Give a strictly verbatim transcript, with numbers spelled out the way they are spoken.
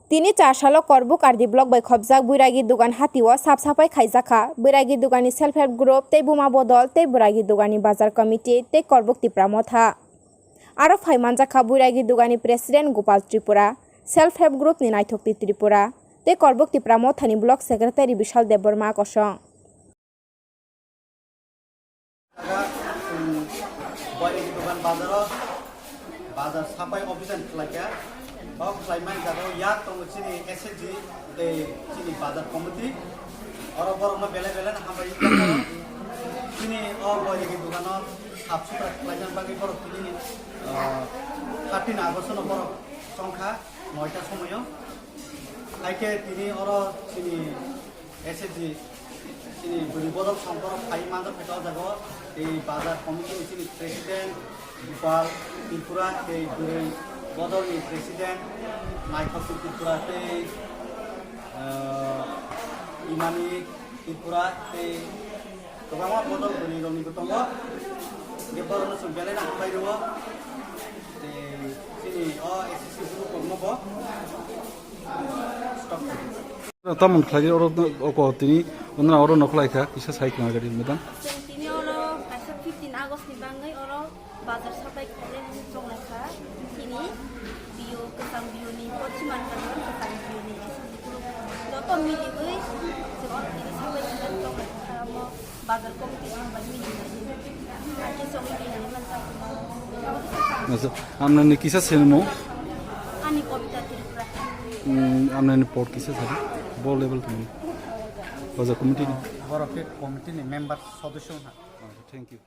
Tini char salo Korbuk R D block bai khopjak Buiragi Dugan hatio sap sapai khaijakha. Buiragi Dugani Self Help Group tei Buma Bodol tei Buiragi Dugani Bazar Committee tei Korbuk Tipra Motha. Aro phai manjakha Buiragi Dugani President Gopal Tripura, Self Help Group ni Naithokti Tripura tei Korbuk Tipra Mothani Block Secretary Bishal Debbarma kosong. Boyani Dugan bazaro bazar sapai obhijan khlaikha. O khlaimani jagao yak tongo chini S H G tei chini bazar committee. Oro borokno belai belai no hambai. Chini o Boyani Dugano sap sutra khlaina bagwi borok tini, ah, thirteen August no borok chongkha noita somoyo. Haikhe tini oro chini S H G chini bwrwi bodol songkhorok phai manjak phaikha o jaga o. Tei bazar committee ni chini president Gopal Tripura, tei bwrwi bodol ni president Naithok Tripura, tei, ah, Imani Tripura, tei kwbangma bodol bwrwi rok ni bo tongo. Hingke borok no chwng belai no hambai rwo. Tei chini o S H G group rok no bo. Tamon khlai oro oko tini onra oro nokhlai kha kisa sai khna gari madam. Chwng tini oro kaisa fifteen August ni bangwi oro bazar sapai khaile hinwi chonglai kha. Chini biyo kwcham biyo ni pochiman kwcham biyo ni joto miligwi chwng tini sapai khaile chonglai kha omo. Bazar committee song bai mili nai. Ake song mili nai man sa. Acha, amnani kisa senmo? Ani Kobita Tripura. Hmm, amnani pod kisa sari? Bo level tumi. Bazar committee ni. Borok ke committee ni member sodosyo na. Acha, thank you.